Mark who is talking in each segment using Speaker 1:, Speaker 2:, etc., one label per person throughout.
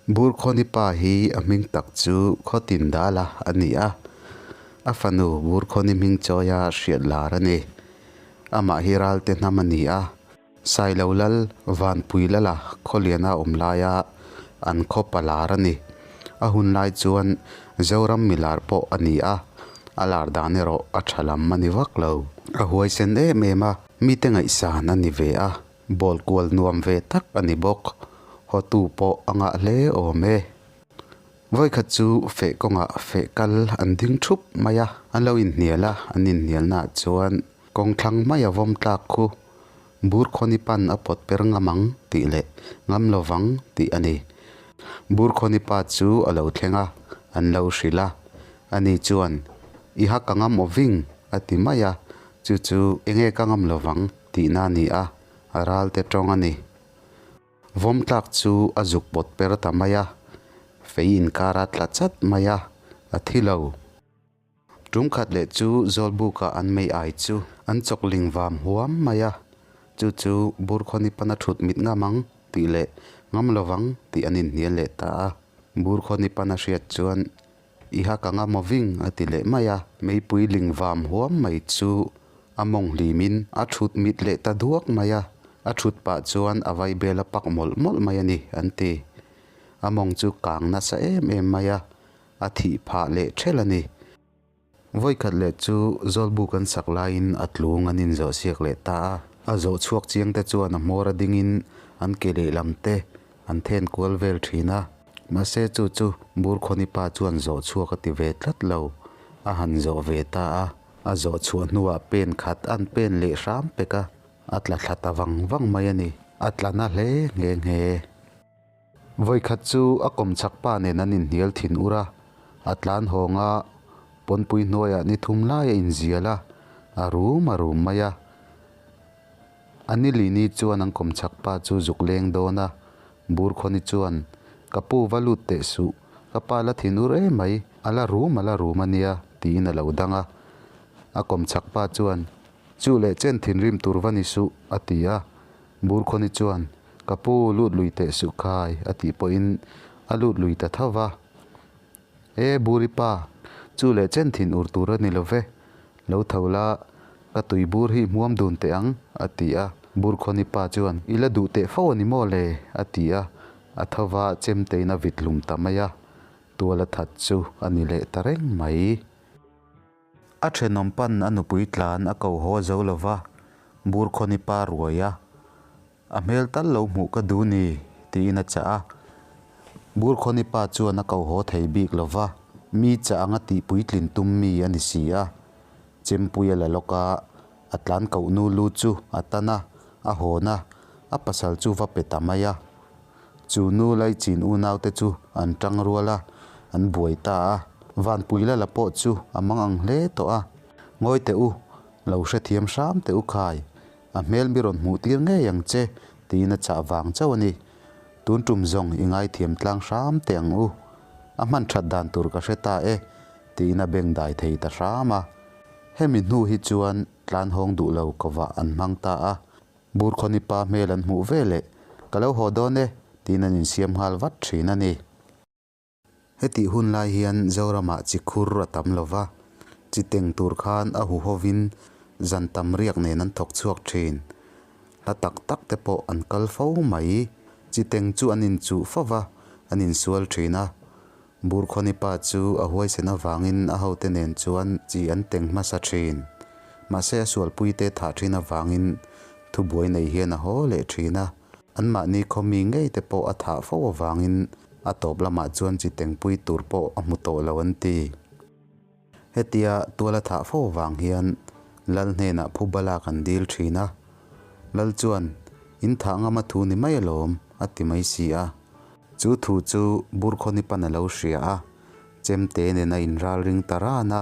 Speaker 1: Burkhawni pa hi a hming tak chu Khawtindala a ni a, a fanu Burkhawni hming chawia hriat lar a ni. Amah hi Ralte hnam a ni a, Sailo Lal Vanpui Lala Khawliana awm laia an khaw pa lar a ni. A hun lai chuan Zoram milar pawh a ni a, a lar dan erawh a tha lam a ni vak lo. A huaisen em em a, mite ngaihsan a ni ve a. Ball kual nuam ve tak a ni bawk. Hotu pawh a ngah hle awm e. Vawikhat chu feh kawngah feh kal an ding thup mai a, an lo inhnial a, an inhnialnaah chuan kawng thlang mai a vawm tlak khu Burkhawni pan a pawt per ngam ang tih leh ngam lo vang tih a ni. Burkhawni pa chu a lo thleng a, an lo hrilh a. Ani chuan, I ha ka ngam aw ving a ti mai a, chu chu enge ka ngam lo vang? Tihna a ni a, a ralte tawng a ni. Vawm tlak chu a zuk pawt per ta mai a, fei inkar a tla chat mai a, a thi lo. Tum khat leh chu Zawlbuka an mei ai chu an chawk ling vam huam mai a, chu chu Burkhawni pana thut mit ngam ang tih leh ngam lovang tih an inhnial leh ta a. Burkhawni pana hriat chuan I ha ka nga maw ving a ti leh mai a. Meipui ling vam huam mai chu a mawng hlimin a thut mit leh ta duak mai a, a thut pah chuan a vaibel a pak mawlh mawlh mai a ni an ti. A mawng chu kang nasa em em mai a, a thih phah leh ṭhelh a ni. Vawikhat leh chu Zawlbuk an sak laiin a tlung an inzawh siak leh ta a. A zawh chhuak chiang te chuan a hmawr a dingin an ke lehlam te an then kual vel thin a. Mahse chu chu Burkhawni pa chuan zawh chhuak a ti ve tlat lo. A han zawh ve ta a. A zawh chhuah hnuah pen khat an pen leh hram pek a, a tla thla ta vang vang mai a ni. A tla na hle nghe nghe. Vawikhat chu a kawmchhak pa nen an inhnial thin ur a, a tlan hawng a, pawnpui hnuaiah ni thum lai a inzial a, a rum a rum mai a. A ni lini chuan an kawmchhak pa chu zuk leng dawn a, Burkhawni chuan, Ka pu va lut teh suh, ka pa la thin ur em mai, a la rum a la rum a nia, tiin a lo dang a. A kawmchhak pa chuan, Chu leh chen thinrim tur va ni suh, a ti a. Burkhawni chuan, Ka pu lut lui teh suh khai, a tih pawhin a lut lui ta tho va. E Buri pa, chu leh chen thin ur tur a ni lo ve, lo tho la, ka tui bur hi hmuam dun teh ang, a ti a. Burkhawni pa chuan, I la duh teh fo a ni maw le? a ti a, a tho va chemtein a vit hlum ta mai a, tual a that chu a ni leh ta reng mai. A thenawm pan a nupui tlan a ko haw zo lo va, Burkhawni pa ruai a, A hmel tal lo hmuh ka duh ni, tiin a chah a. Burkhawni pa chuan a ko haw thei bik lo va, mi chah anga tih puitlin tum mi a ni si a. Chempui a la lawk a, a tlan koh nu lu chu a tan a, a hawn a, a pasal chu va pe ta mai a. Chu nu Laichin unaute chu an tang rual a, an buai ta a. Vanpuilala pawh chu a mang ang hle tawh a. Ngawi teh u, lo hrethiam hram teh u khai, A hmel mi rawn hmuh tir ngei ang che, tiin a chah vang chauh a ni. Tun tum zawng i ngaithiam tlang hram teh ang u. A hman that dan tur ka hre ta e, tiin a beng dai thei ta hram a. Hemi hnu hi chuan tlan hawng duh lo kovah an hmang ta a. Burkhawni pa hmel an hmuh veleh, Ka lo haw dawn e, tiin an insiam nghal vat thin a ni. Hetih hun lai hian Zoramah chi khur a tam lo va, chi teng tur khan a huhovin zan tam riak nen an thawk chhuak thin. Hla tak tak te pawh an kal fo mai. Chi teng chu an inchuh fo va, an insual thin a. Burkhawni pa chu a huaisen avangin a hote nen chuan chi an teng hmasa thin. Mahse a sualpuite thah thin avangin thubuai nei hian a haw leh thin a. Anmahni khawmi ngei te pawh a thah fo avangin a tawp lamah chuan chi tengpui tur pawh a hmu tawh lo an ti. Hetia tual a thah fo avang hian Lal hnenah phuba lak an dil thin a, Lal chuan, In thah ngam a thu ni mai alawm, a ti mai si a. Chu thu chu Burkhawni pan a lo hria a, chemte nen a inral ring ta ran a.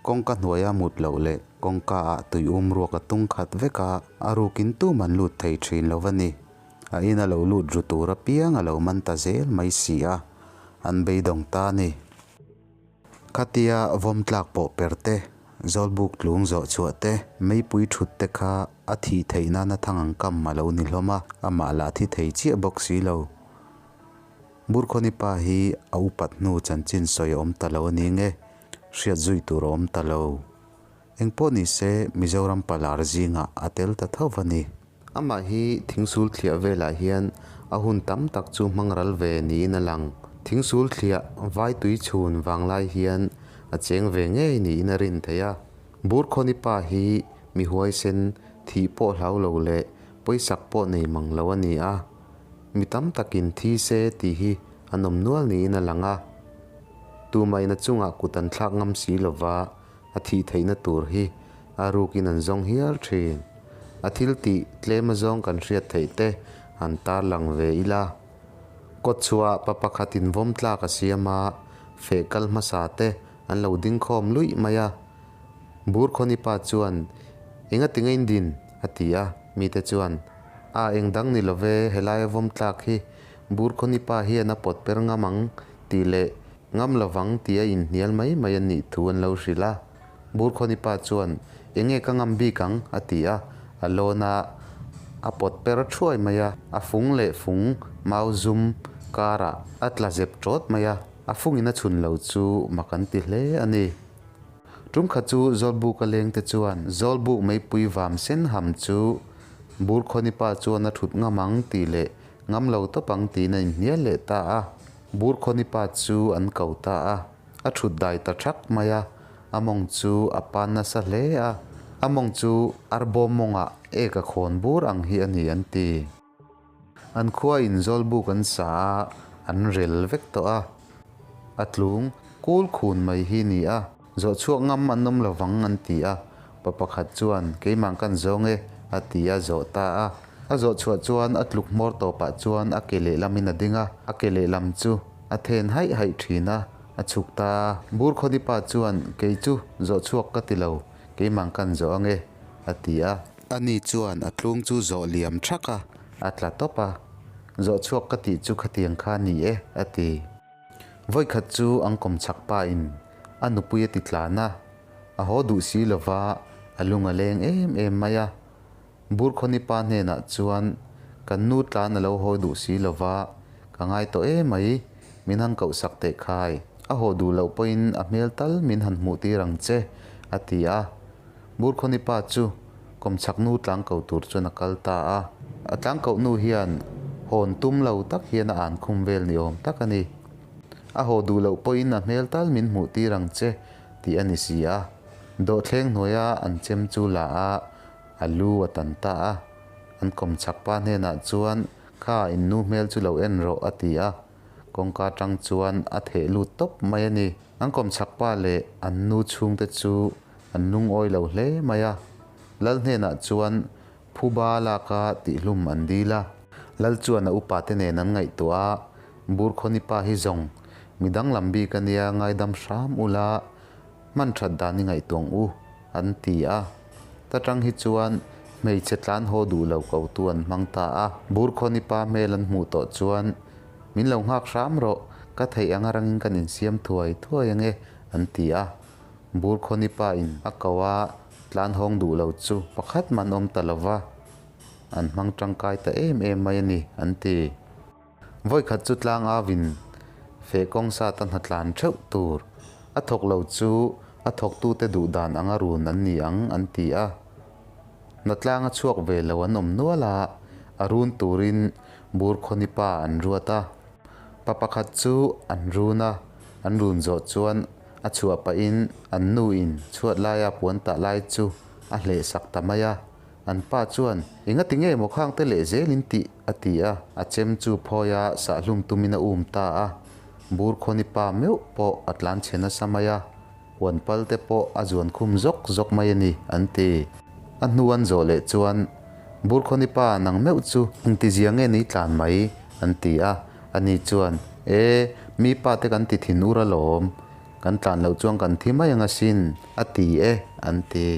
Speaker 1: Kawngka hnuaia mut loh leh kawngka ah tui um ruak a tung khat vek a, a rukin tum an lut thei thin lo va ni. A in a lo lut ru tur apiang a lo man ta zel mai si a, an beidawng ta a ni. Khatia vawm tlak pawh per te, zawlbuk tlung zawh chhuah te, meipui thut te kha a thih theih nana thang ang kam a lo ni hlawm a, amah lah thi thei chiah bawk si lo. Burkhawni pa hi a upat hnu chanchin sawi a awm ta lo a ni nge, hriat zui tur a awm ta lo. Engpawh ni se Mizoram palar zingah a tel ta tho va ni. Amah hi thingsul thliah velah hian a hun tam tak chu hmang ral ve niin a lang. Thingsul thliah vai tui chhun vanglai hian a cheng ve ngei niin a rin theih a. Burkhawni pa hi mi huaisen thih pawh hlau lo leh pawisak pawh nei mang lo a ni a. Mi tam takin thi se tih hi an awm nual niin a lang a. Tumahin a chungah kut an thlak ngam si lova a thih theihna tur hi a rukin an zawng hial thin. A thil tih tlem azawng kan hriat theih te han tarlang ve ila. Kawtchhuah pa pakhatin vawm tlak a siam a, feh kal hmasa te an lo ding khawm luih mai a. Burkhawni pa chuan, Enga tinge in din? a ti a, mite chuan, A eng dang ni love, helaia vawm tlak hi Burkhawni pa hian a pawt per ngam ang tih leh ngam lovang tih a inhnial mai mai a nih thu an lo hrilh a. Burkhawni pa chuan, Enge ka ngam bik ang? a ti a, a lawn a, a pawt per thuai mai a, a fung leh fung mau zum karah a tla zep tawt mai a, a fungin a chhun lo chu mak an ti hle a ni. Tumkhat chu Zawlbuk a lengte chuan Zawlbuk meipui vam sen ham chu Burkhawni pa chuan a thut ngam ang tih leh ngam lo tawp ang tiin a inhnial leh ta a. Burkhawni pa chu an ko ta a, a thut dai ta thak mai a, a mawng chu a pan nasa hle a, a mawng chu arbawm mawngah ek a khawn bur ang hi a ni an ti. An khua in Zawlbuk an sa a, an rel vek tawh a. A tlung kul khun mai hi ni a, zawh chhuak ngam an awm lovang an ti a. Pa pakhat chuan, Keimah kan zawng e, a ti a, zawh ta a. A zawh chhuah chuan a tluk hmawr tawpah chuan a ke lehlamin a ding a, a ke lehlam chu a then haih haih thin a, a chhuk ta a. Burkhawni pa chuan, Kei chu zawh chhuak ka ti lo, keimah kan zawh ange, a ti a. Ani chuan a tlung chu zawh liam thak a, a tla tawp a. Zawh chhuak ka tih chu khatiang kha ni e, a ti. Vawikhat chu an kawm chak pa in a nupui a ti tlan a, a haw duh si lova a lung a leng em em mai a. Burkhawni pa hnenah chuan kan nu tlan a lo haw duh si lova ka ngai tawh em mai, min han koh sak teh khai. A haw duh loh pawhin a hmel tal min han hmuh tir ang che, a ti a. Burkhawni pa chu kawmchhak nu tlang ko tur chuan a kal ta a. A tlang koh nu hian hawn tum lo tak hian a an khum vel ni awm tak a ni. A haw duh loh pawhin a hmel tal min hmuh tir ang che tih a ni si a. Dawhthleng hnuaia an chem chu la a, a lu a tan ta a. An kawmchhak pa hnenah chuan kha in nu hmel chu lo en rawh a ti a. Kawngka tang chuan a theh lut tawp mai a ni. An kawmchhak pa leh an nu chhungte chu An lungawi lo hle mai a, Lal hnenah chuan phuba laka tihhlum an dil a. Lal chuan a upate nen an ngaihtuah a, Burkhawni pa hi zawng, mi danglam bik a nia ngaidam hram ula, hman that dan i ngaihtuah ang u, an ti a. Ta tang hi chuan hmeichhe tlan haw duh lo kotu an hmang ta a. Burkhawni pa hmel an hmuh tawh chuan, Min lo nghak hram rawh, ka theih anga rangin kan insiam thuai thuai ange, an ti a. Burkhawni pa in a ko a, tlan hawng duh lo chu pakhat man awm ta lo va, an hmang tangkai ta em em mai a ni, an ti. Vawikhat chu tlang avin feh kawng sat a hnatlan theuh tur, a thawk lo chu a thawktute duh dan anga run an ni ang, an ti a. Hnatlanga chhuak ve lo an awm nual a, a run turin Burkhawni pa an ruat a. Pa pakhat chu an run a, an run zawh chuan A chhuah pahin an nu in chhuat laia puan tah lai chu a hleh sak ta mai a. An pa chuan, Engati nge maw khang te leh zel in tih? a ti a. A chem chu phawi a sahhlum tumin a um ta a. Burkhawni pa meuh pawh a tlan chhe nasa mai a. Huan pal te pawh a zuan khum zawk zawk mai a ni, an ti. A hnu an zawh leh chuan, Burkhawni pa nang meuh chu engtizia nge ni tlan mai? an ti a. Ani chuan, E, mi pa te kan ti thin ur alawm, kan tlan loh chuan kan thi mai ang asin, a ti e, an ti.